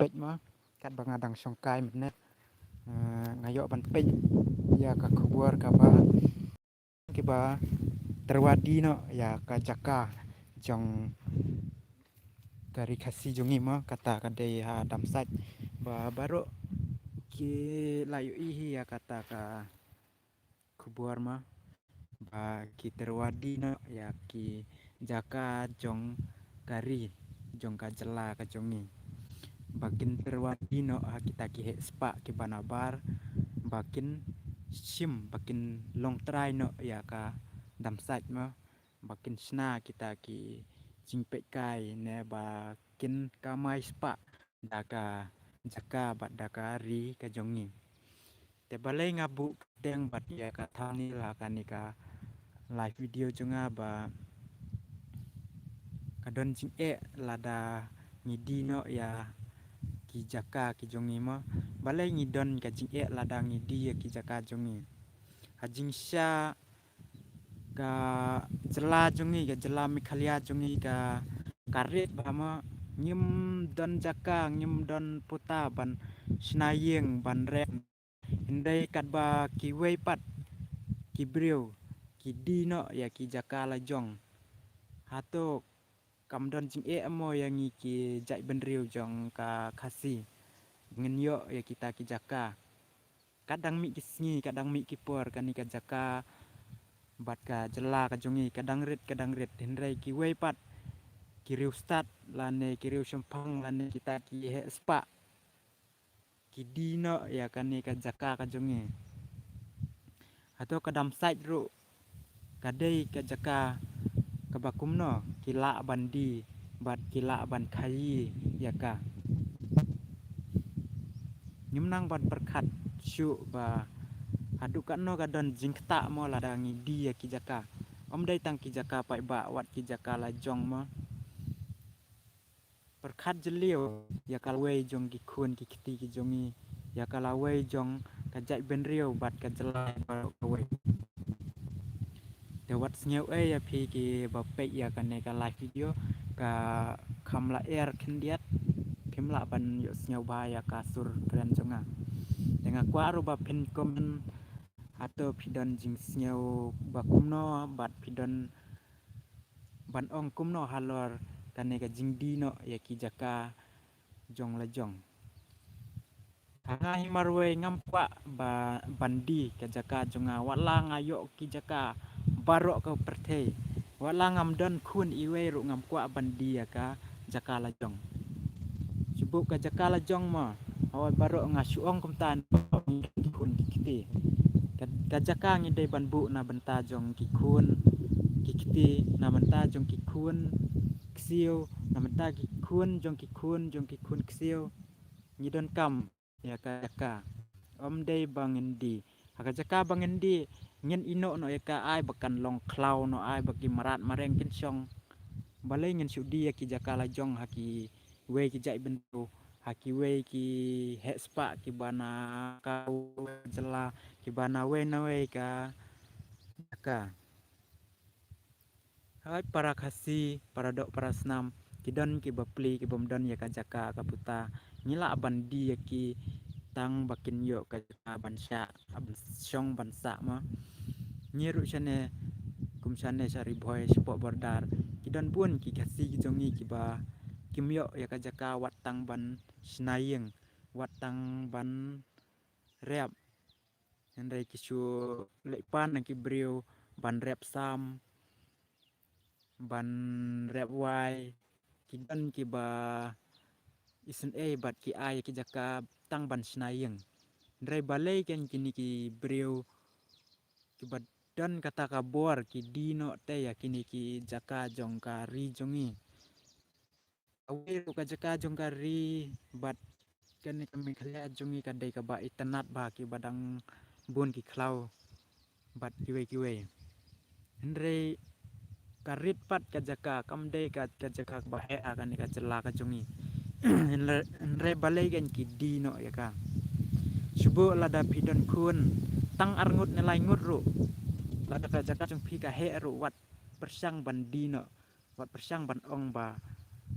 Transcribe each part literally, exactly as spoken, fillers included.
peit mo, katba nga dang shongkai mynne. Eh, nga ïoh ban peit ïa ka khubor kaba, kiba tyrwa die noh ïa ka jaka jong ka Ri Khasi jong ngi mo, kata ka dei ha Damsait. Ba baroh ki la ïohi hi ïa kata ka khubor mo, ba ki tyrwa die noh ïa ki jaka jong ka ri, jong ka jylla ka jong ngi. Ba kin tyrwa die noh ha kita ki heh spah kiba nabar, ba kin shim, ba kin long trai noh ïa ka Damsait mo, ba kin shna kita ki jingpeitkai ne ba kin kamai spah da ka jaka bad da ka ri ka jong ngi. Te balei nga buh kyrteng bad ïa ka thumbnail ha kane ka live video jong nga, ba ka don jingeh lada ngi die noh ïa ki jaka ki jong ngi mo. Balei ngi don ka jingeh lada ngi die ïa ki jaka jong ngi? Ha jingshisha ka jylla jong ngi, ka jylla Meghalaya jong ngi ka, ka rit bha mo, ngim don jaka, ngim don puta ban shna ïing, ban rep. Hynrei katba kiwei pat ki briew ki die noh ïa ki jaka la jong, hato kam don jingeh mo ïa ngi ki jaitbynriew jong ka Khasi? Ngin ïoh ïa kita ki jaka. Ka dang mih ki sngi, ka dang mih ki por, kane ka jaka bad ka jylla ka jong ngi ka dang rit, ka dang rit. Hynrei kiwei pat ki riewstad lane ki riewshemphang lane kita ki heh spah ki die noh ïa kane ka jaka ka jong ngi. Hato ka Damsait ruh ka dei ka jaka kaba kumno, ki lah ban die bad ki lah ban khaïi ïa ka? Ngim nang ban pyrkhat shuh ba haduh katno ka don jingktah mo lada ngi die ïa ki jaka. Ym dei tang ki jaka paidbah, wat ki jaka la jong mo. Pyrkhat jylliew ïa ka lawei jong ki khun ki kti ki jong ngi, ïa ka lawei jong ka jaitbynriew bad ka jylla baroh kawei. Te wat sngew ei ïa phi kiba peit ïa kane ka live video, ka kham la er khyndiat, phim lah ban ïohsngew bha ïa ka sur kren jong nga. Te nga kwah ruh ba phin comment, hato phi don jingsngew ba kumno bad phi don ban ong kumno halor kane ka jingdie noh ïa ki jaka jong la jong. Ha nga hi marwei ngam kwah ba ban die ka jaka jong nga, wat la nga ïoh ki jaka baroh ka pyrthei, wat la ngam don khun iwei ruh ngam kwah ban die ïa ka jaka la jong. Shu buh ka jaka la jong mo, hawei baroh nga shu ong kumta, ki khun ki kti. Ka, ka jaka ngi dei ban buh na bynta jong ki khun ki kti, na bynta jong ki khun ksiew, na bynta ki khun jong ki khun jong ki khun ksiew. Ngi donkam ïa ka jaka. Ym dei ba ngin die. Ha ka jaka ba ngin die, ngin ïehnoh noh ïa ka, ai ba kan long khlaw noh, ai ba ki mrad mareng kin shong. Balei ngin shu die ïa ki jaka la jong ha kiwei ki jaitbynriew, ha kiwei ki heh spah kiba na ka jylla, kiba na wei na wei ka jaka. Hai para Khasi, para doh para snam, ki don kiba pli, ki bym don ïa ka jaka ka puta, ngi lah ban die ïa ki tang ba kin ïoh ka jaka ban shah, ban shong ban sah mo. Ngi ruh shane, kum shane sha Ri Bhoi shapoh border, ki don bun ki Khasi ki jong ngi kiba kim ïoh ïa ka jaka wat tang ban shna ïing, wat tang ban rep. Hynrei ki shu leit pan na ki briew ban rep sam, ban rep wai, ki don kiba isynei bad ki ai ki jaka tang ban shna ïing. Hynrei balei kein kine ki briew kiba don kata ka bor ki die noh te ïa kine ki jaka jong ka ri jong ngi? Kawei ruh ka jaka jong ka ri bad kane ka Meghalaya jong ngi ka dei kaba itynnad bha, kiba dang bun ki khlaw bad kiwei kiwei. Hynrei ka rit pat ka jaka, kam dei ka, ka jaka kaba heh ha kane ka jylla ka jong ngi. Hynrei, hynrei balei kein ki die noh ïa ka? Shu buh lada phi don khun tang arngut ne laingut ruh, lada ka jaka jong phi ka heh ruh, wat pyrshang ban die noh, wat pyrshang ban ong ba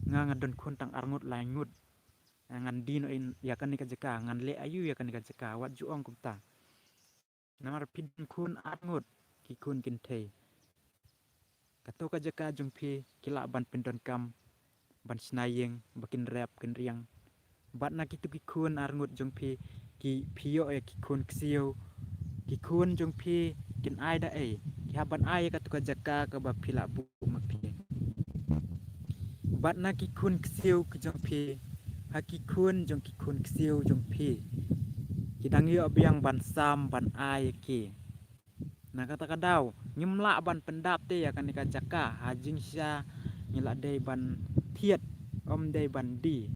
nga, nga don khun tang arngut laingut. Ngan die noh ïa kane ka jaka, ngan leh aïu ïa kane ka jaka, wat ju ong kumta. Namar phi don khun arngut, ki khun kynthei. Kato ka jaka jong phi ki lah ban pyndonkam, ban shna ïing, ba kin rep kin riang. Bad na kitu ki khun arngut jong phi, ki phi ïoh ïa ki khun ksiew, ki khun jong phi kin ai da ei, ki hap ban ai ïa katu ka jaka kaba phi lah buh ma phi. Bad na ki khun ksiew ki jong phi, ha ki khun jong ki khun ksiew jong phi, ki dang ïoh biang ban sam ban ai ïa ki. Na kata ka daw ngim lah ban pyndap te ïa kane ka jaka, ha jingshisha ngi lah dei ban thied, ym dei ban die.